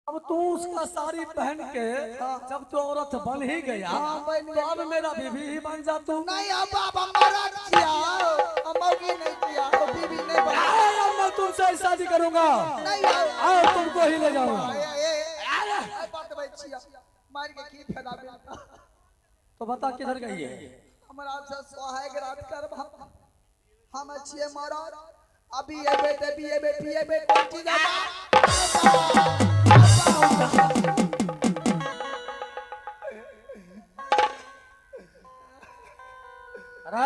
अब तू उसका साड़ी पहन के जब तू औरत बन ही गया, हाँ, बन तो अब मेरा बीवी ही बन जा तू। नहीं, अब अब हम मरद छिया, हम मौगी नहीं छिया, तो बीवी नहीं बन। अरे, अब मैं तुमसे ही शादी करूंगा। नहीं, अब और तुमको ही ले जाऊंगा। ए, ए, ए, ए, बतबै छिया, मार के की फायदा मिलता? तो बता, किधर गई है? हमरा से सोहाग रात करब, हम छियै मरद। अभी एबे ते बी एबे पी एबे, कोन चीज? अरे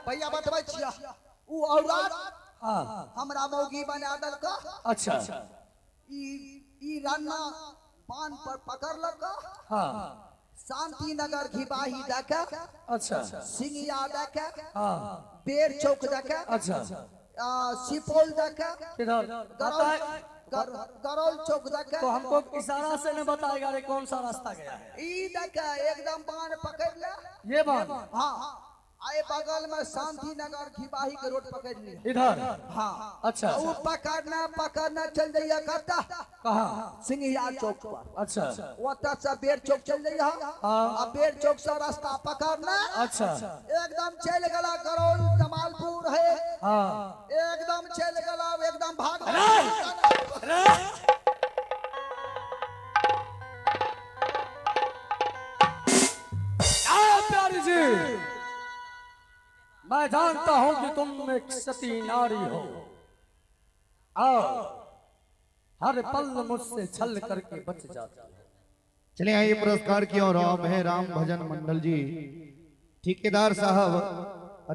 भैया, बतबै छिया, उ औरत हमरा मौगी बना देलक। ई ई रन्ना पान पर पकड़लक। शांति नगर घिबाही दके, सिंगिया दके, बेर चौक दके, सुपौल दके, किधर? गरौल बता। गरौल चौक दके। तो हमको इशारा से न बताएगा रे, कौन सा रास्ता गया है? ई दके एकदम बांध पकड़ ले। ये बात? हाँ, आए बगल में शांति नगर घिबाही के रोड पकड़ लिया। इधर? हाँ। वो पकड़ना पकड़ना चल जाइए करता कहाँ? सिंघिया चौक पर। ओतऽ से बेर चौक चल जाइए। आ बेर चौक से रास्ता पकड़ना एकदम चल गला गरौल जमालपुर है। एकदम चल गला, एकदम भाग। अरे, आ, प्यारी जी, मैं जानता हूं कि तुम एक सती नारी हो और हर पल मुझसे छल करके बच जाती हो। चलिए आइए, पुरस्कार की ओर अब है राम भजन मंडल जी ठेकेदार साहब,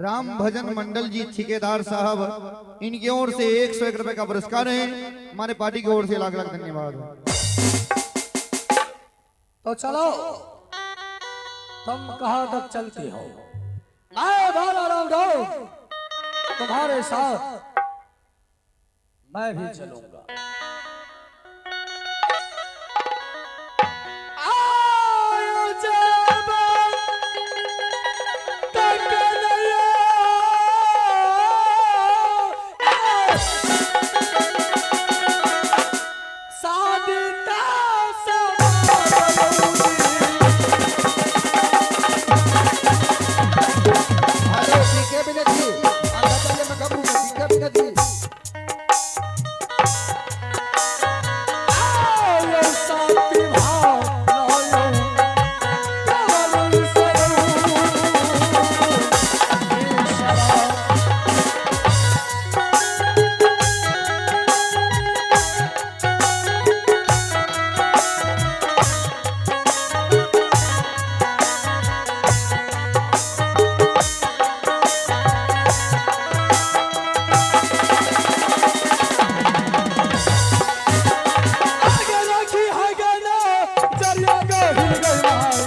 राम भजन मंडल जी ठेकेदार साहब, इनकी ओर से 101 रुपए का पुरस्कार है। हमारे पार्टी की ओर से लाख लाख धन्यवाद। तो चलो, तुम कहाँ तक चलती हो? मैं भाला राम राव तुम्हारे साथ मैं भी चलूंगा। आयो जब तक नैया, साधिता समारूदी। हेलो डीके विनोद जी, अंदर चलिए, मैं घबरू में डीके विनोद जी। आयो साथी भाव लायो कवरुण सरू ईश्वरा। आगे रखी है गना जरिया गो हिल गई मार।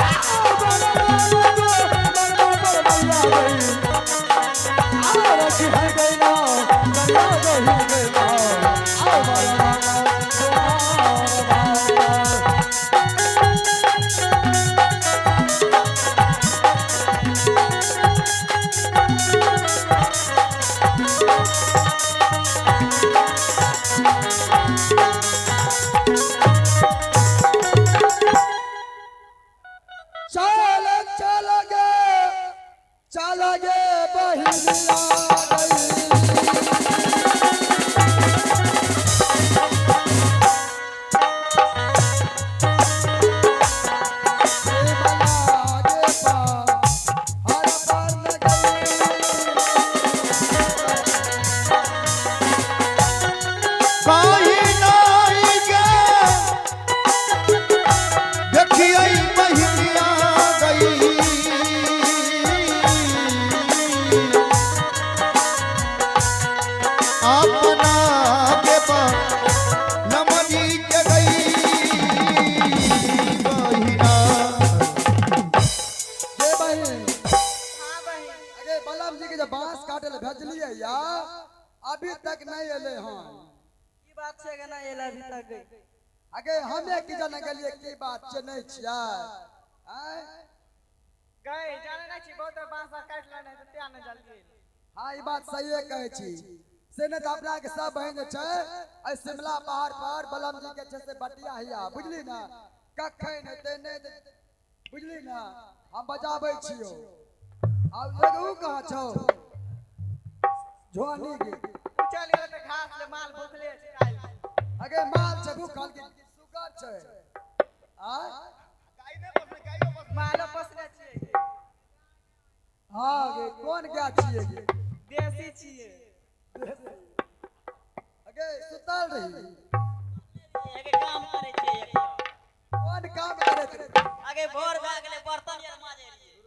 आ बड़ा राम गो मरमा पर मैया गई। आ रखी है गई ना जरिया गो हिल गई मार। आ बड़ा राम गो मार। चल चल गे, चल गे बहिनिया गई। बना गे पा हर पर न गई। काही नाई गे देखिए बहिनिया गई, अपना के लमनी के गई बहिना। गे बहिन। हाँ बहिन। अरे, बलम जी के जब बांस काटे ले भेजलिए या, अभी तक नहीं एले हन। की बात छै गना एला अभी तक गई? अगे हमे की जाने गेलिए की बात छै, नहीं छियै आँय? गई जाने नहीं छी, बहुत बांस काटि लेने तऽ तें ने जल्दी एलै। हाँ, ई बात सहिए कहै छी। से नहि तऽ अपना के सब बहिन जे छै एहि शिमला पहाड़ पर बलम जी के छै से बटिया हिया, बुझली ने? कखन हेतै नहि तऽ बुझली ने, हम बजाबै छियौ। आब एगो उ कहाँ छौ झोनी गे? चल गेल तऽ घास ले, माल भूखले छै काल्हि। अगे माल छै भूखल कि सुगर छै? आय मालो पोसने छियै गे। हाँ गे, कोन गाय छियै गे? देसी छियै। अगे सुतल रही? एके काम करै छियै एकटा। कोन काम करैत रही? आगे भोर भए गेलै, बर्तन आर माजै रहियै।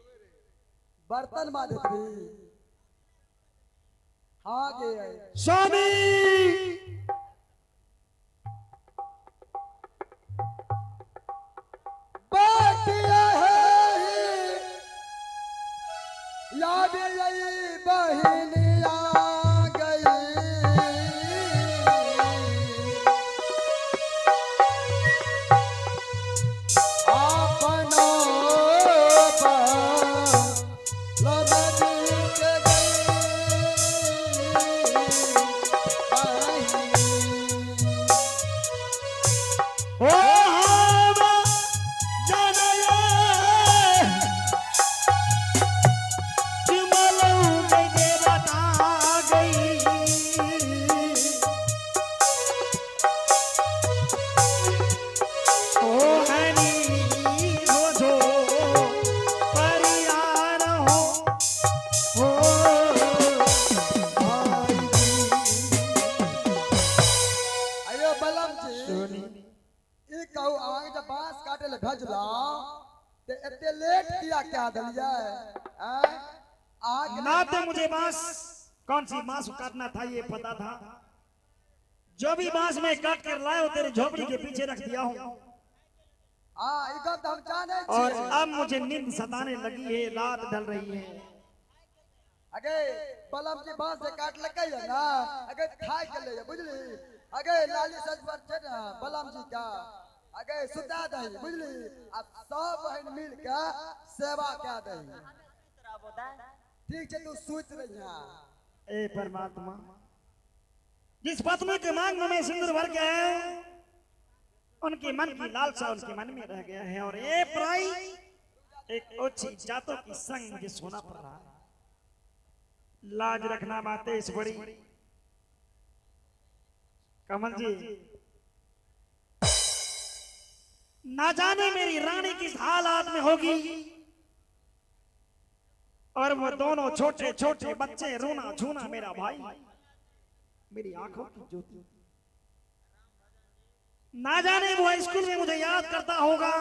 बर्तन माजैत रही? हाँ गे। स्वामी बटिया है याद आई बहिनिया गई। अपनो लमन के गई बहिनी। ओ हम जनय चिमलऊ में देवता गई। ओ हनी रोजो परियार हो हो आई। अयो बलम जी, ई कहू, अहाँके जब बांस काटे लए भेजलहुँ ते एते लेट किया कए देलियै? आँय अहाँके ना तो मुझे बांस कौन सी बांस काटना था ये पता था। जो भी बांस मैं काट कर लाया हूं तेरे झोपड़ी के पीछे रख दिया हूं। हाँ, ई गप तऽ हम जानै और छियै। अब मुझे नींद सताने लगी है, रात ढल रही है। अगे बलम जी, बांस जे काटलकै ये ना, अगे थाकि गेलै ये, बुझली? अगे लाली सज पर छै ने बलम जी का, अगे सुता दही, बुझली? आ सब बहिन मिल के सेवा कए दही। ठीक छै, तू सुति रहिहा। ए परमात्मा, जिस पत्नी के मांग में मैं सिंदूर भर के आया हूं उनके मन की लालसा उनके मन में रह गया है और ये पराई एक ओछी जातों की संग मुझे सोना पड़ रहा है। लाज रखना माते इस बड़ी कमल जी, ना जाने मेरी रानी किस हालात में होगी और वो दोनों छोटे छोटे बच्चे रोना झूना मेरा भाई मेरी आंखों की ज्योति, ना जाने वो स्कूल में मुझे याद करता होगा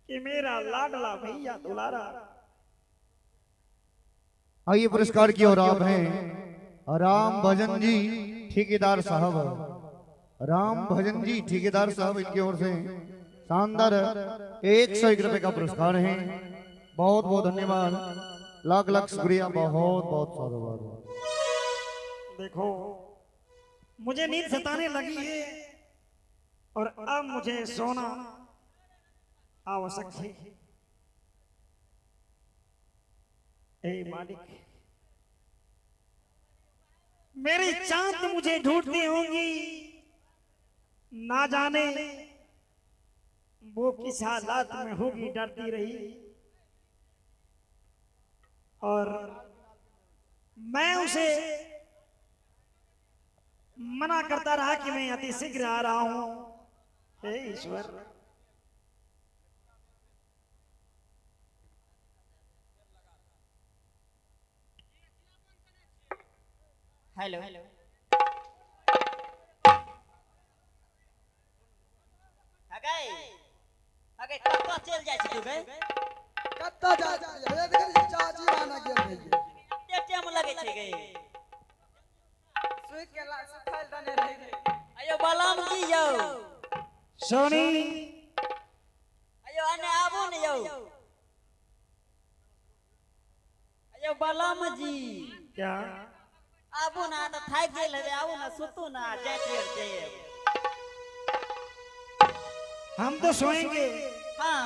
कि मेरा लाडला भैया दुलारा। आइए पुरस्कार की ओर आप हैं राम भजन जी ठेकेदार साहब, राम भजन जी ठेकेदार साहब, इनकी ओर से शानदार 101 रुपए का पुरस्कार है। बहुत बहुत धन्यवाद, लाख लाख शुक्रिया, बहुत बहुत साधुवाद। देखो मुझे नींद सताने लगी है और अब मुझे सोना आवश्यक है। ए मालिक, मेरी चांद मुझे ढूंढती होंगी, ना जाने वो किस हालात में होगी, डरती रही और मैं उसे मना करता रहा कि मैं अति शीघ्र आ रहा हूं। हे ईश्वर, हेलो, अगे अगे कतऽ चलि जाइ छी तू गे? कतऽ जाइ छियै? हे देखै छी, चाची माने गेल रहियै। कते टाइम लगै छै गे? सुति के सुतल दने रहि गेल। अयो बलम जी यौ। सोनी। अयो अने आबू ने यौ। अयो बलम जी। क्या? आबू ना, तऽ थाकि गेल हेबै, आबू ना सुतू ना, जाइ छियै जाइए। हम तो सोएंगे। हाँ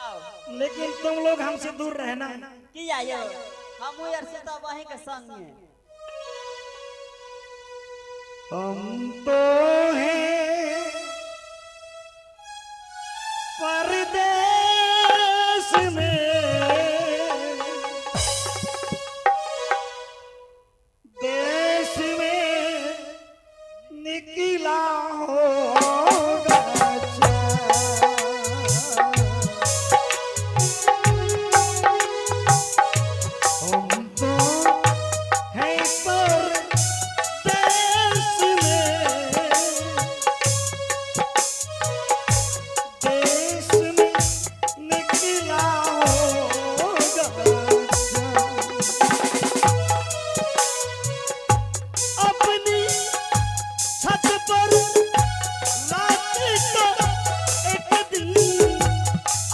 आओ। लेकिन तुम लोग हमसे दूर रहना। किया यौ? हमहूँ आर सुतब अहींके संगे। हम तो हैं परदेश में, देश में निकला होगा चाँद। हम तो हैं परदेश में, देश में निकला होगा चाँद। अपनी छत पर रात को एक दिन,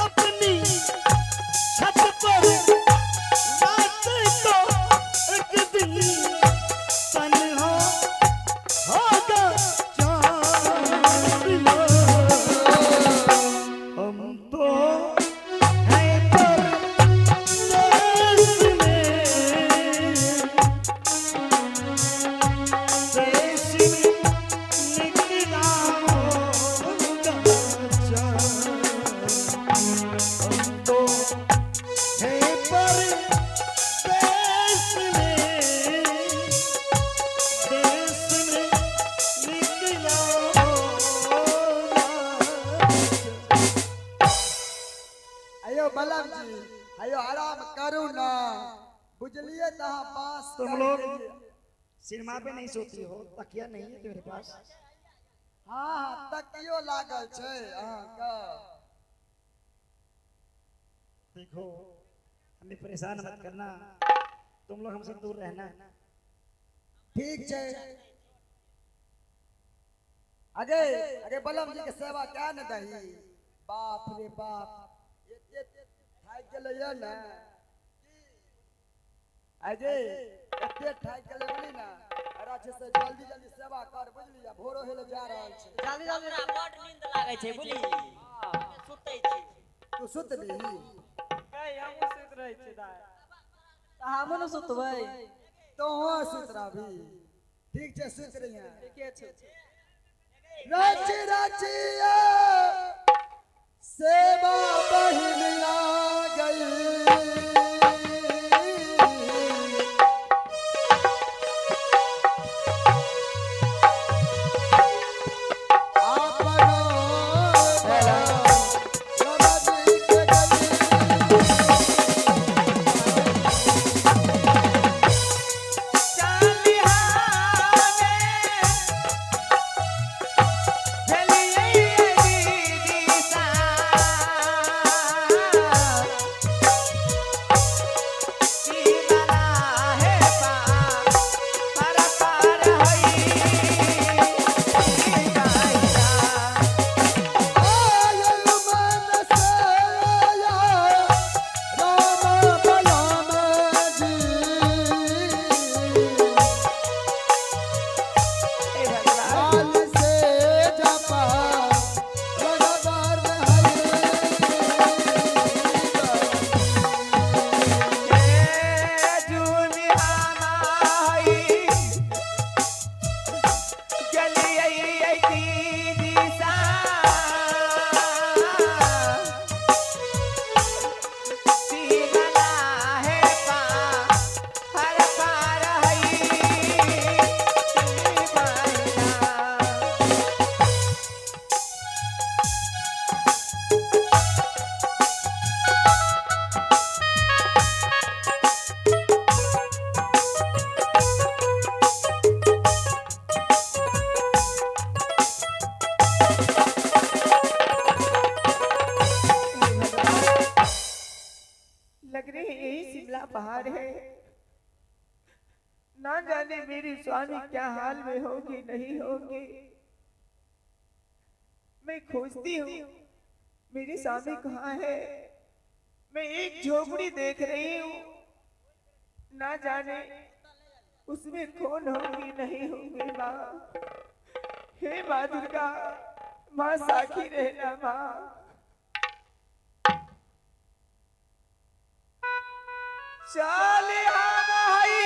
अपनी छत पर रात को एक दिन तन्हा होगा चाँद। हम तो हैं परदेश में, देश में निकला होगा चाँद। हम तो हैं परदेश में, देश में निकला होगा चाँद। अयो बलम जी, अयो आराम करू ना, बुझलिए त अहाँ पास तुम कर लोग गेलियै। सिनेमा पे नहीं सोती हो, तकिया नहीं है तेरे पास? हाँ हाँ, तकियो लागल छै अहाँके। देखो हमें परेशान मत करना, तुम लोग हमसे दूर रहना। ठीक छै। अगे अगे बलम जी के सेवा क्या न दही, बाप रे बाप, एते थाकि गेलै ने अजे, एते थाकि गेलै बुझली ने, अरे छै से जल्दी जल्दी सेवा कर बुझली, भोरो हेले जा रहल छै। जल्दी जल्दी। हमरा बड नींद लागै छै बुझली, हमे सुतै छी। तू सुतबी? कहीं हमहूँ सुति रहै छियै दाइ। तऽ हमहूँ ने सुतबै। तोहो सुत रहबी? ठीक छै, सुत रही। ठीके छै। रची रचिया सेवा बहिनिया गई, अपनो रमजी के गई। आयल मन से राम बलम जी, लाल से जपा लगादार लग रही है यही शिमला पहाड़ है, ना जाने मेरी स्वामी क्या हाल में होगी नहीं होगी। मैं खोजती हूँ मेरी स्वामी कहाँ है। मैं एक झोपड़ी देख रही हूँ, ना जाने उसमें कौन होगी नहीं होगी। माँ, हे माँ दुर्गा, माँ साखी रहना माँ। चले हम हई।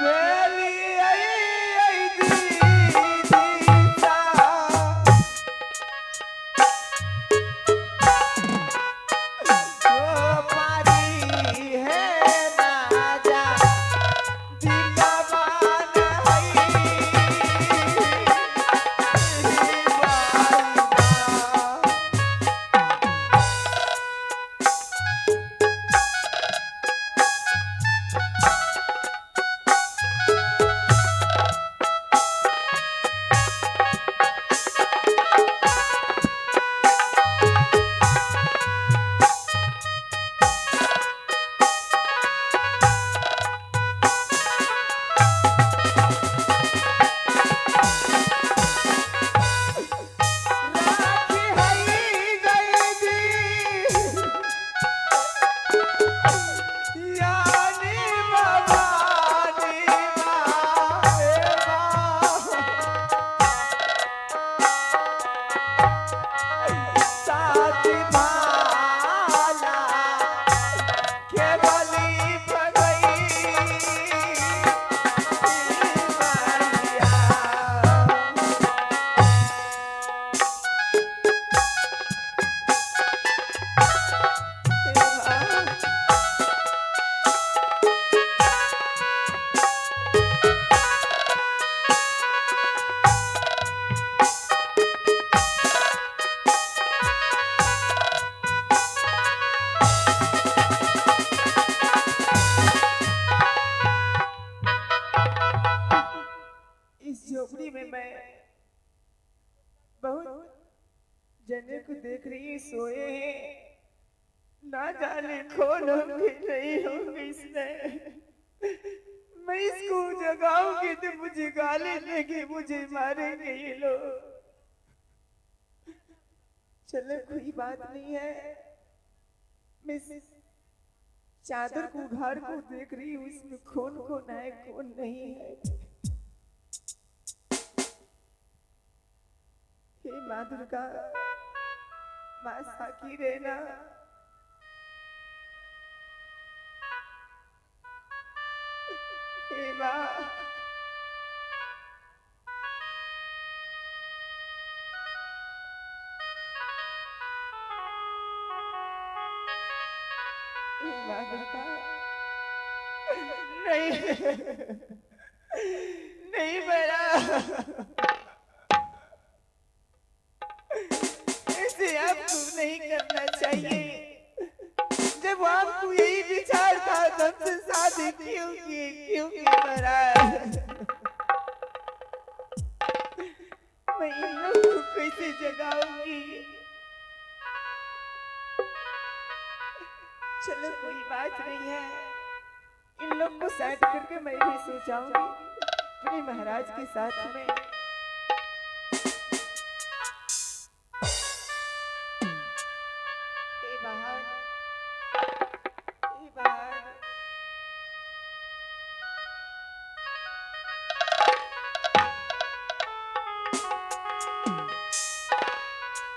बेली आई आई दीदी सा। ओ मारी है राजा दिलवान है। राखी हई गई दी यानी भवानी माए साथी माला के बलि पगई मारिया। इस झोपड़ी में मैं बहुत जने को देख रही हूँ सोए हैं, ना जाने कौन होंगे नहीं होंगे इसमें। मैं इसको जगाऊंगी तो मुझे गाली देंगे, मुझे मारेंगे ये लोग। चलो कोई बात नहीं है। मैं इस चादर को घर को देख रही हूँ, इसमें कौन कौन है कौन नहीं है। हे माँ दुर्गा, माँ साकी रहना। हे माँ, हे माँ दुर्गा, नहीं नहीं मेरा ऐसे आपको नहीं करना चाहिए। जब आपको यही विचार था तो हमसे शादी क्यों की, क्यों की महाराज? मैं इन लोग को कैसे जगाऊंगी? चलो कोई बात नहीं है, इन लोग को साथ करके मैं भी सो जाऊंगी अपने महाराज के साथ में। हे बहार, हे बहार,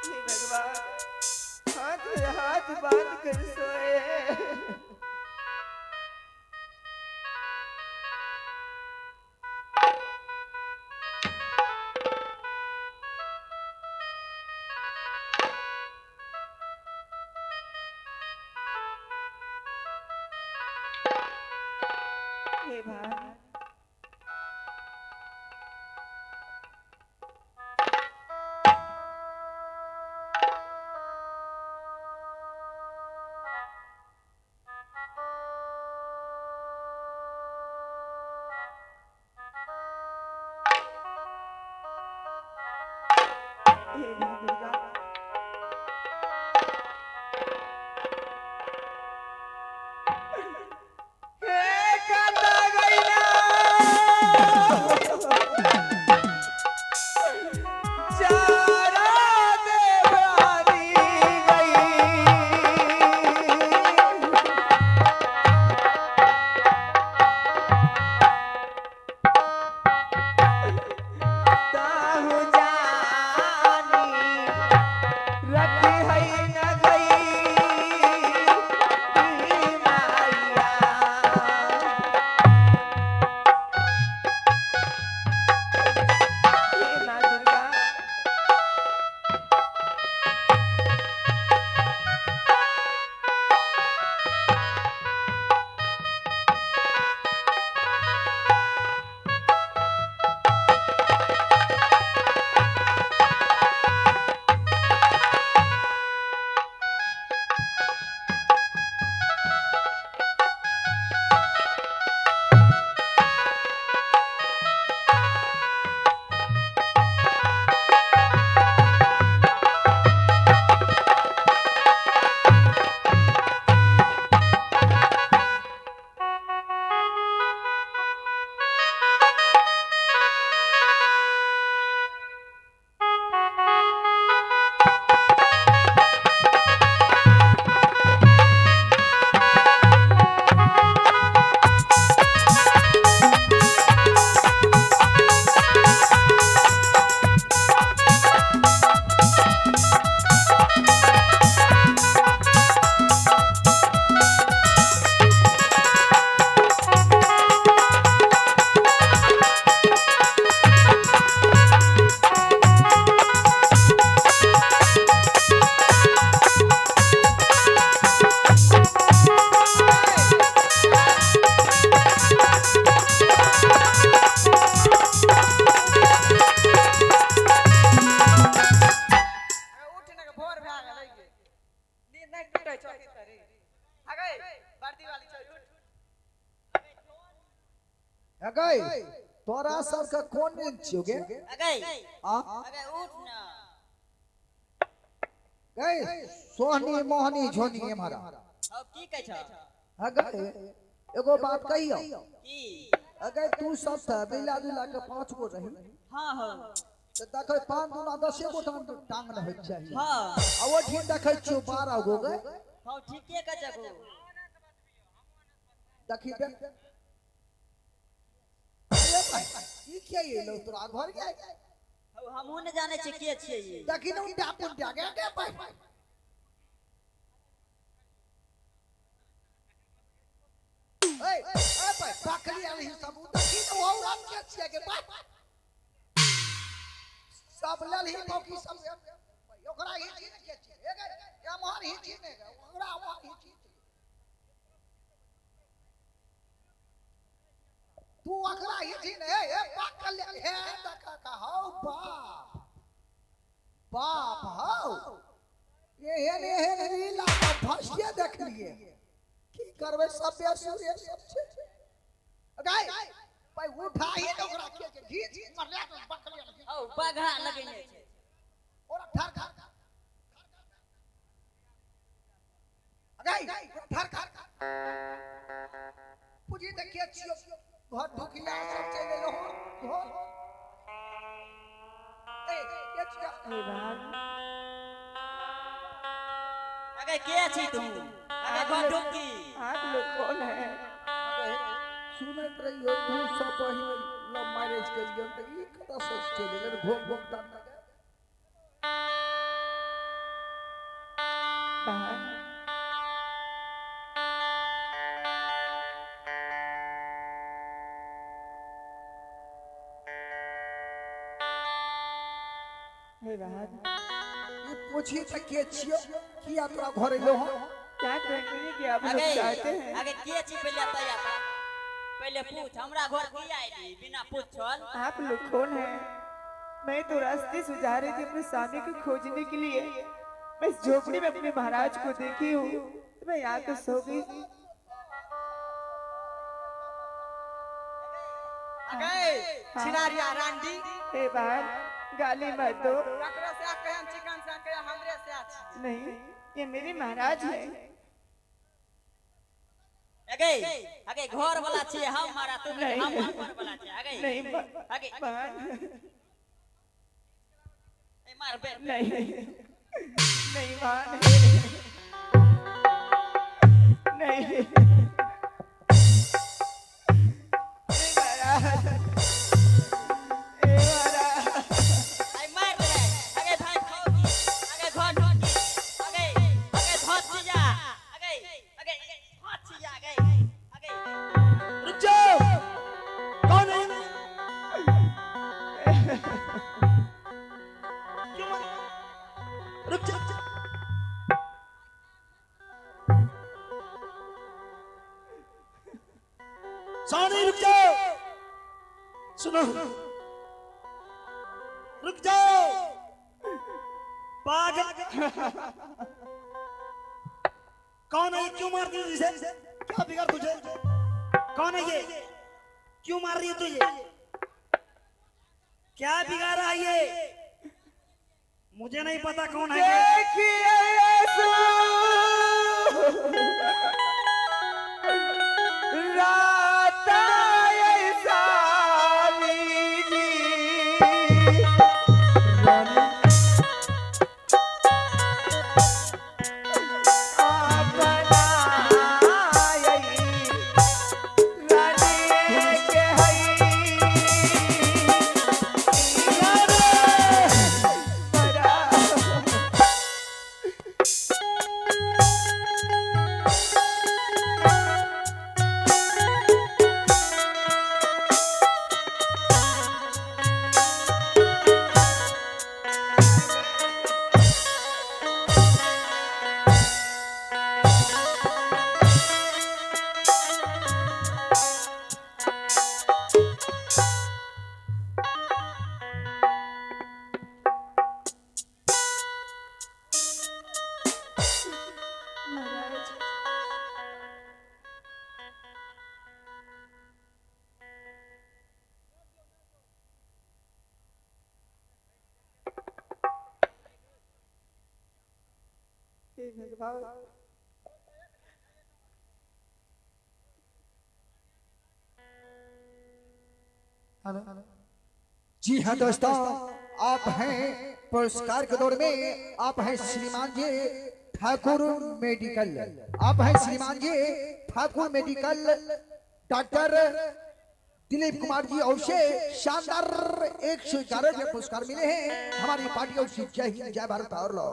हे भगवान, हाथ में हाथ बांध कर सोए। हे भाई, हे माँ दुर्गा, हे कांदा गईला चारा देवानी गई। ताहु जानी अगै तोरा सबके कोन नींद छियौ गे? अगै आ अगै उठ ना। गै सोहनी मोहनी झोनी एम्हर। अब की कहै छ? अगै एगो बात कहियौ। की? अगै तू सब तऽ मिला जुला के 5 गो रही। हाँ हो। तऽ देखै 5 दूना 10 गो टांग न होइके चाही। हाँ। आ ओहिठाम देखै छियौ 12 गो गे। हाँ ठीके कहै छ गो। देखी देख। अरे भाई ई के एलौ तोरा घर गे? हमहूँ नहि जानै छियै के छियै ई। देखी ने उल्टा पुल्टा गे गे भाई। ए ए भाई बकरी आलही सब देखी ने औरत के छियै गे भाई। सब ललही मौकी सब ओकरा ही चीज के छियै। ए गे एम्हर ही चीज ने गे ओकरा ओम्हर ही चीज। तू अकरा ही चीज ने ए पाकल हे देखा का हौ बाप बाप हौ एहन एहन लीला फर्स्टे देखलिए। की करबै सब बेसुरे सब छै। गाय भाई उठा ही ने ओकरा के घीच मरले बकले हौ बघा लगेने छै। ओरा ठर खर गाय ठर खर पूजी देखिए छियो घर ढुकिया सब चलि एलौ घर। ए के छियो? हे भाग। अगे के छी तू? अगे घर ढुकी। आप लोग कौन है? सुनैत रहियो तू सब बहिन लव मैरिज करियो त ई कतऽ से चलि एलै घोम घोम टांग लगे। बाहर हे बाहर। ई पूछी त के छियो किया तोरा घर एलौ हन? क्या कहेंगे कि आप लोग अगे चाहते हैं? अगे के छी पहिले तैया ता पहिले पूछ हमरा घर किया एली बिना पूछल? आप लोग कौन हैं? मैं तो रास्ते से जा रही थी अपने स्वामी को खोजने के लिए। मैं इस झोपड़ी में अपने महाराज को देखी हूँ तो मैं यहाँ तो सो गई। अगे छिनारिया रांडी। हे बाहर गाली मत दो। ककरो से कहन चिकन से कहे हमरे से छी। नहीं ये मेरे महाराज है। अगे अगे घर वाला छी हम मारा तू हम घर वाला छी। अगे नहीं अगे बहन ए मार बे। नहीं नहीं बहन नहीं नहीं महाराज ए महाराज आई मार दे। अगे भाई खाओ की अगे घर ढोकी अगे अगे धोत छी जा अगे अगे धोत छी जा अगे अगे रुक जाओ। कौन है? क्यों मार? रुक जा। सानी रुक जाओ। सुनो रुक जाओ। पागल कौन है ये? क्यों मार रही है इसे? क्या बिगाड़ तुझे? कौन है ये? क्यों मार रही है तुझे? क्या बिगाड़ा है ये? मुझे नहीं पता कौन है ये। देखिए यीशु रात ऐसा लीजिए। अपना आई रानी के हई बड़ा। हे भगवान, हेलो। जी हाँ दोस्तों, आप हैं पुरस्कार के दौर में, आप हैं श्रीमान जी ठाकुर मेडिकल, आप हैं श्रीमान जी ठाकुर मेडिकल डॉक्टर दिलीप कुमार जी और से शानदार 111 रुपये पुरस्कार मिले हैं हमारी पार्टी और से। जय हिंद, जय भारत। और लो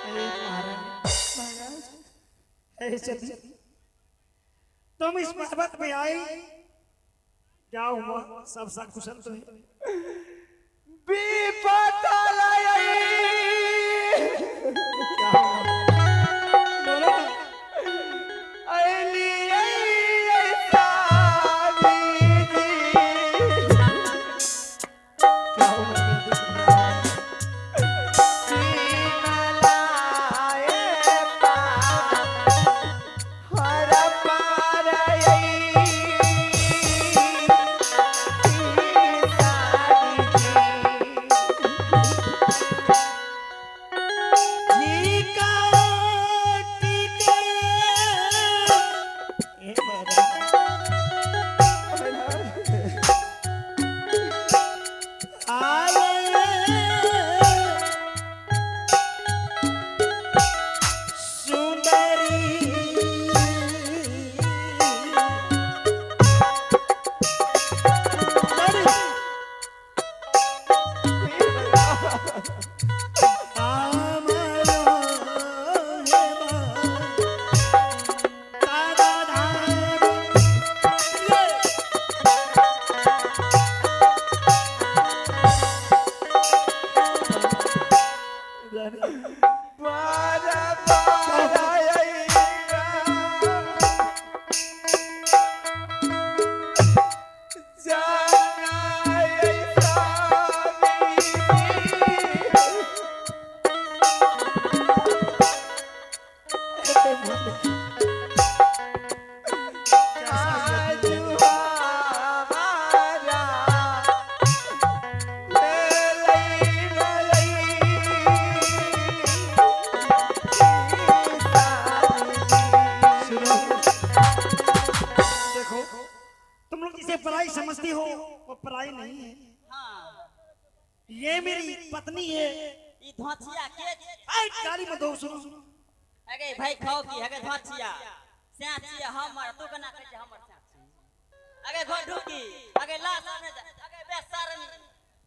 अरे महाराज, अरे सती, तुम इस पर्वत में आई, क्या हुआ? सब सकुशल तो है? विपदा लाई। क्या हुआ? बोलो ना। अली सावी जी। क्या हुआ? हे महाराज, आए सुंदरी देखो, तुम लोग जिसे पराई समझती हो वो पराई नहीं है। हाँ। ये मेरी पत्नी है। ई धोचिया के आई गाली मत दो, सुनो सुनो। अगे भाई खाओ की, अगे धोचिया स्याचिया हमर, तू कना कहै छै हमर स्याची। अगे घर ढुकी, अगे लाश आने जा, अगे बेशर्म,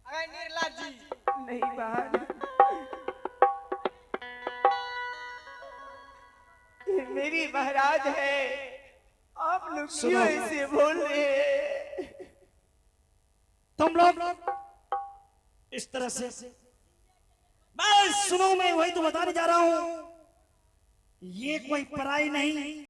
अगे निर्ला जी। नहीं बहन, ये मेरी महाराज है, आप लोग क्यों ऐसे बोल रहे हैं? तुम लोग इस तरह से बस सुनो, मैं वही तो बताने जा रहा हूं। ये कोई पराई नहीं।